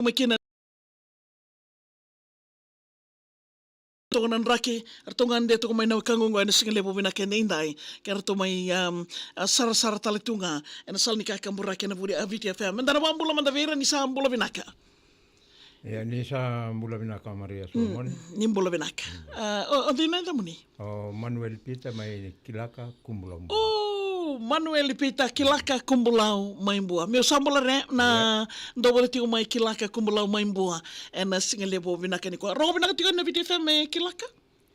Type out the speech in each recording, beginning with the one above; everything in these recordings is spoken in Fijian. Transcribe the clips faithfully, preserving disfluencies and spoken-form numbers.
mai kina. Toka na draki, ratou gade toka mai na wekaqu oqo ena siga levu vinaka ena idai. Ke ratou mai, um, a, sarasara tale tu ga ena sala ni kakaburaki ena vuli a Viti F M. Meda na vakabula mada vei ira ni sa bula vinaka. Ia, ni sa bula vinaka Maria Solomon. Mm, ni bula vinaka. A, o, o cei na yacamuni? O Manuel Peter mai Kilaka, Kubulau. O Manuel Peter Kilaka, Kubulau mai Bua. Meu sa bula re na dovo tiko mai Kilaka, Kubulau mai Bua. Ena siga levu vinaka nikua. Rogo vinaka tiko na Viti F M e Kilaka?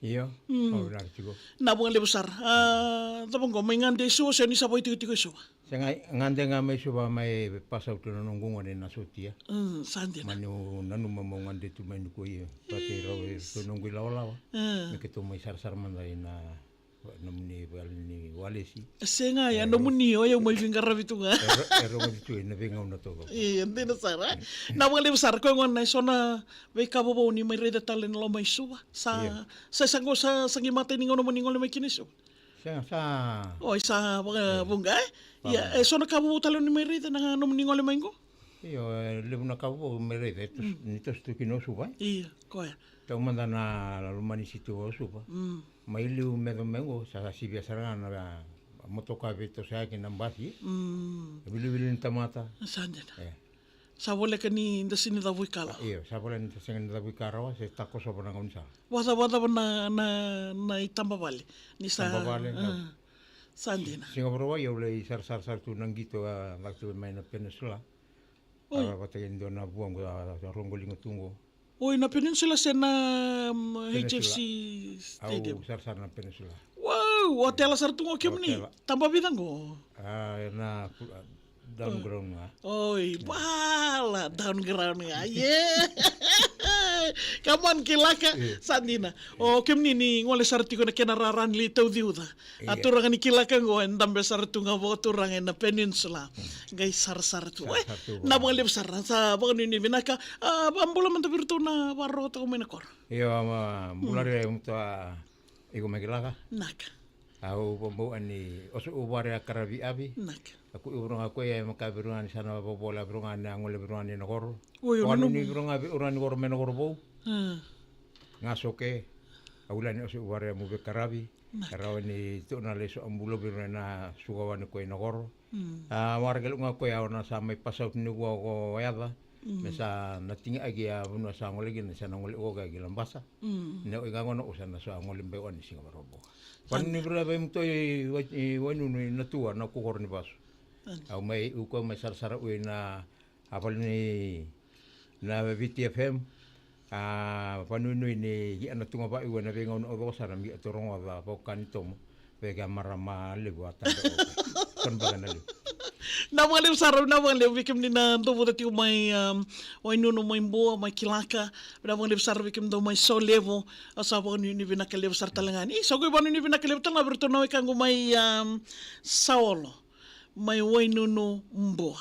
Io, mm, rogo vinaka tiko. Na vakalevu sara. A, cava qo, mai gade i Suva se ni sa vakaitikotiko i Suva? Sega, gade ga mai Suva, mai pass out na noqu gone na sotia. Mm, sa dina. Mani nanuma meu gade tu mai nikua ia. Vata rau e tu noqu ilawalawa. Mm. Me keitou mai sarasara mada ina nomuni vale ni walesi. Sega, ia, e, nomuni, o yau mai veiqaravi tu ga. E ro-, e rogoci tu ena veigauna taucoko. Ia, dina sara. Na vakalevu sara, koya gona e so na veika vovou ni mai raica tale na loma i Suva. Sa, ia, sa, sa qo, sa, sa qai matai ni gauna mo ni gole mai kina i Suva? Sega, sa. Oi, sa vakavuqa, e? Ia, e so na ka vovou tale ni mai raica na nomuni gole mai qo? Io, e levu na ka vovou mai raica, e tos-, mm, ni toso tu kina o Suva, e? Ia, koya. Taumada na loma ni siti o Suva. Mm. Mai liu me yaco mai qo, sa sivia sara ga na motoka veitosoyaki, na basi. Mm. Wiliwili ni tamata. Sa dina. E. Sa voleka ni da sega ni cavu i ka rawa. Io, sa voleka ni da sega ni cavu i ka rawa, se takosova na gaunisala. Vakacavacava na, na, na itabavale. Ni sa, itabavale, a, sa dina. Siga Vakarauwai au lai sarasara sara tu na qito a caka tu mai na Peninsula. Oi. A, vata kei dua na vuaqu a, a roqoliga tu qo. Oi, na Peninsula se na, mm, Peninsula. H F C Stadium. Au sarasara na Peninsula. Wow, otela sara tu qo kemuni. Otela. Taba vica qo? A, na, a, down ground ga. Oi, bala, down ground ga. Yeah. Come on, Kilaka. Yeah. Sa dina. O kemuni ni gole sara tiko na kena rara ni lai tauci uca. A, ia, turaga ni Kilaka qo, e dabe sara tu ga vakaturaga ena Peninsula. Mm. Qai sarasara tu. Sa, e, sarasara tu, na vakalevu sara, sa vakanuinui vinaka. A, vakabula mada vei iratou na vakarorogo toka mai na koro. Io, a, bula, mm, re, mutu a, iko mai Kilaka. Naka. Au vakabau ani oso uvare a karavi avi. Naka. A ku ivuro ga koya e maka viro ga ni sa na vavola viro ga ni a gole viro ga ni na koro. Oi, o, vakanuinui viro ga vei ira ni koro mai na koro vou. A. Ga soke. A wila ni oso uvare a mu veikaravi. Naka. Rawa ni tu na leso a bula viro na suka wani koya na koro. Mm. A, wara kele ga koya o na sa mai pass out ni kua ko yaca. Mm. Me sa na tiga aki a vanua sa gole kina, sa na gole koya ki Labasa. Mm. Ne o iga gona o sa na sa gole bai wani siga Vakarauwai. Sa na. Vani ni vira vei mutu i wai, i Wainunu i na tua na kukoro ni vasu. Sa na. Au mai, u koya mai sarasara u i na A vale ni na Viti F M, a vanuinui ni ia na tuga vaiu ena veigauna o coko sara mi a torogoca vauka ni tomo, vei kea marama levu a tada o. Kona baka na levu. Na vakalevu sara, na vakalevu vei kemuni na dovuta tiko mai, um, Wainunu mai Bua, mai Kilaka, na vakalevu sara vei kemudou mai Solevu, a sa vakanuinui vinaka levu sara tale ga ni. Io, sa qai vakanuinui vinaka levu tale ga vei iratou na wekaqu mai, um, Saolo. Mai Wainunu Bua.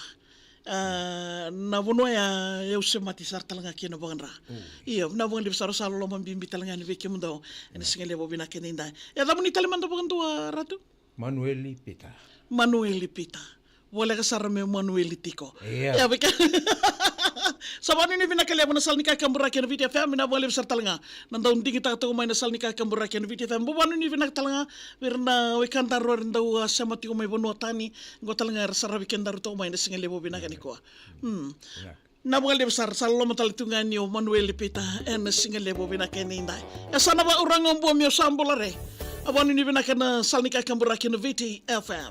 A, na vanua ya e au semati sara tale ga kina vakadra. Mm. Io, na vakalevu sara, sa loloma bibi tale ga ni vei kemudou. Ena siga levu vinaka kei na idai. E yacamuni tale mada vakadua, Ratu? Manueli Pita. Manueli Pita. Voleka sara me Manueli tiko. Ia. Ia, vei ke-, sa vakanuinui vinaka levu na sala ni kakaburaki ena Viti F M, na vakalevu sara tale ga na dau digitaka toka mai na sala ni kakaburaki ena Viti F M. Bau vakanuinui vinaka tale ga vei ira na wekadaru era dau, a, sema tiko mai vanua tani. Qo tale ga era saravi kedaru toka mai na siga levu vinaka nikua. Mm. Ia. Na vakalevu sara, sa loloma tale tu ga ni o Manueli Pita ena siga levu vinaka ena idai. E sa na vakauraga o Bua, meu sa bula re. A vakanuinui vinaka na sala ni kakaburaki ena Viti F M.